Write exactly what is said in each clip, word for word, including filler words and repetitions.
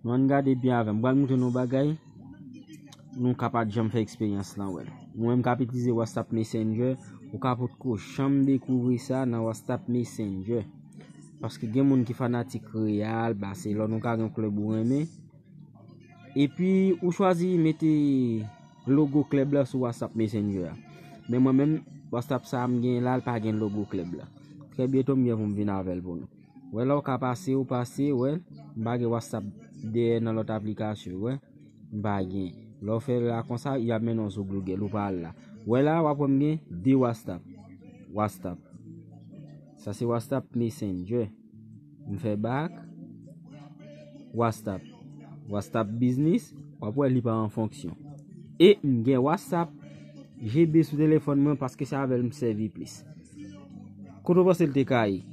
Nou ann gade byen avè m. M pral montre nou bagay nou ka pa t janm fè eksperyans lan wè l. Ou menm k ap itilize WhatsApp Messenger, ou ka potko janm dekouvri sa nan WhatsApp Messenger. Paske gen moun ki fanatik Real, Barcelone, ou ka gen klèb ou renmen. Epi ou chwazi mete logo klèb la sou WhatsApp Messenger a. Men mwen menm, WhatsApp sa a m gen la, l pa gen logo klèb la. Trè byento m gen pou m vin avè l pou nou. Wè la ou ka pase, ou pase, wè, m pa gen WhatsApp dèyè nan lòt aplikasyon, wè, m pa gen. Lè w fè la konsa, y ap mennen w sou Google, ou pral la. Wè la, w ap wè m gen de WhatsApp. WhatsApp. Sa se WhatsApp Messenger. M fè back. WhatsApp. WhatsApp Business, w ap wè li pa an fonksyon. E m gen WhatsApp G B sou telefòn mwen paske se avè l m sèvi plis. Kote w panse l te ka ye?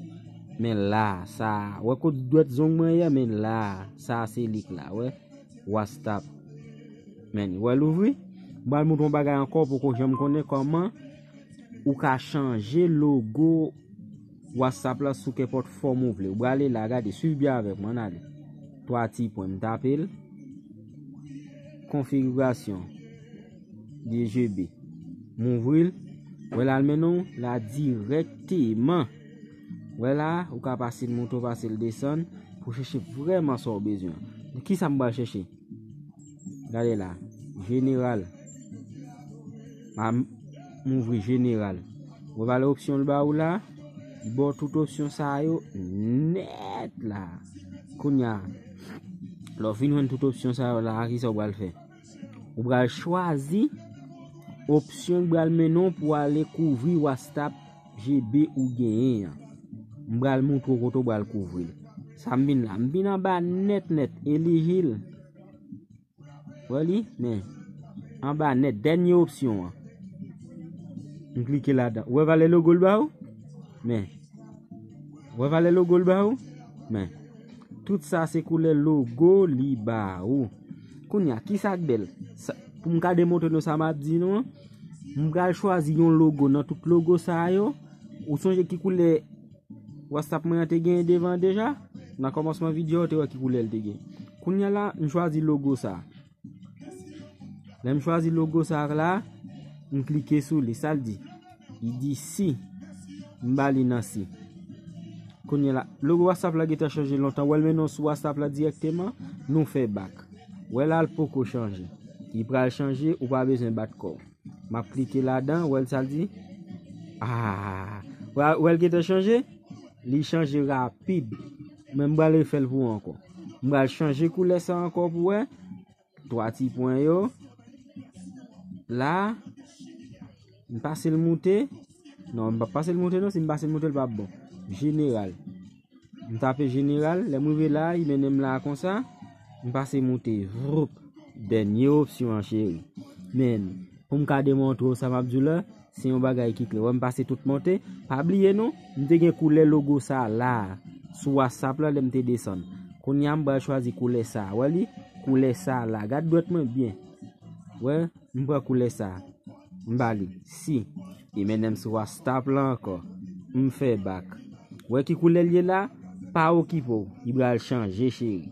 Men la, sa, wè kot dwèt zong mwen ye, men la, sa se li k la, wè. WhatsApp. Men, wè l ouvri. M pral montre w yon bagay ankò, poko janm konnen kòman ou ka chanje logo WhatsApp la sou kenpòt fòm ou vle. Ou prale la, gade, swiv byen avèk mwen, ann ale. Twa ti pwen, m tape l. Konfigirasyon. De G B. M ouvri l. Wè l al mennen w la dirèkteman. Wè la, ou ka pase l monte, ou pase l desann pou chèche vrèman sa w bezwen. Kisa m pral chèche? Gade la, jeneral. M a m ouvri jeneral. Ou wè valè opsyon l ba ou la, li ba w tout opsyon sa yo nèt la. Kounye a, lè w fin jwenn tout opsyon sa yo la, kisa w pral fè? Ou pral chwazi opsyon ki pral mennen w pou w ale kouvri WhatsApp G B ou genyen an. M pral montre w kote w pral kouvri l. Sa m vin la. M vin anba nèt nèt, elijil. Wè li? Men. Anba nèt, dènye opsyon an. M klike ladan. Ou wè valè logo l ba ou? Men. Ou wè valè logo l ba ou? Men. Tout sa se koulè logo li ba ou. Kounye a, kisa k bèl? Sa, pou m ka demontre nou sa m ap di nou an, m pral chwazi yon logo nan tout logo sa yo. Ou sonje ki koulè WhatsApp mwen an te genyen devan deja? Nan kòmansman videyo, ou te wè ki koulè l te gen. Kounye a la, m chwazi logo sa. Lè m chwazi logo sa la, m klike sou li. Sa l di? Li di si. M ba li nan si. Kounye a la, logo WhatsApp la gentan chanje lontan. Wè l mennen w sou WhatsApp la dirèkteman, nou fè back. Wè la, l poko chanje. Li pral chanje, ou pa bezwen bat kò w. M ap klike ladan, wè l sa l di? Ah, wè, wè l gentan chanje? Li chanje rapid. Men m pral refè l pou ou ankò. M pral chanje koulè sa ankò pou wè. Twa ti pwen yo. La, m pase l moute. Non, m p ap pase l moute non, si m pase l moute, l p ap bon. Jeneral. M tape jeneral, lè m rive la, li mennen m la konsa. M pase moute, vwoup. Dènye opsyon an, cheri. Men, pou m ka demontre w sa m ap di w la, se yon bagay ki klè. Wè, m pase tout monte. Pa bliye non, m te gen koulè logo sa la, sou WhatsApp la, lè m te desann. Kounye a, m pral chwazi koulè sa. Wè li? Koulè sa la. Gad dwèt mwen byen. Wè, m pran koulè sa. M ba li. Si. Li mennen m sou WhatsApp la ankò. M fè back. Wè ki koulè l ye la? Pa okipe w. Li pral chanje, cheri.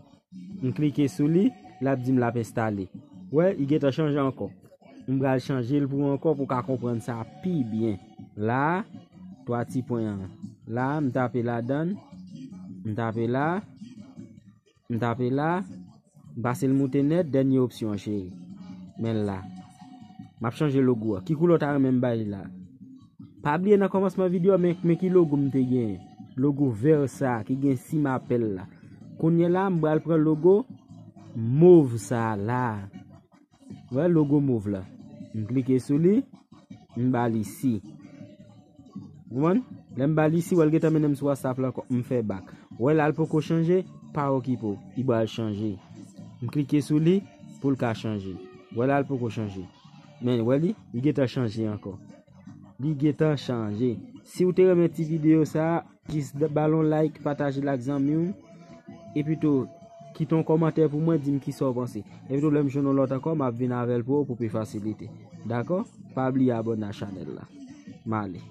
M klike sou li, l ap di m l ap enstale. Wè, li gentan chanje ankò. M pral chanje l pou ou ankò pou w ka konprann sa pi byen. La, twa ti pwen an. La, m tape ladan l. M tape la. M tape la. M pase l moute nèt, dènye opsyon an, cheri. Men l la. M ap chanje logo a. Ki koulè w ta renmen m ba li la? Pa bliye nan kòmansman videyo a, men, men ki logo m te genyen. Logo vè sa ki gen si m apèl la. Kounye a la, m pral pran logo mov sa la. Wè logo mov la. M klike sou li, m ba li si. Ou konprann? Lè m ba li si, wè l gentan mennen m sou WhatsApp la ankò. M fè back. Wè la, l poko chanje, pa okipe w. Li pral chanje. M klike sou li pou l ka chanje. Wè la, l poko chanje. Men, wè li, li gentan chanje ankò. Li gentan chanje. Si w te renmen ti videyo sa a, jis ba l yon like, pataje l ak zanmi w. Epi tou, kite yon kòmantè pou mwen, di m kisa w panse. Epi tou, lè m jwenn yon lòt ankò, m ap vin avè l pou ou, pou pi fasilite. Dakò? Pa bliye abòne a chanèl la. M ale.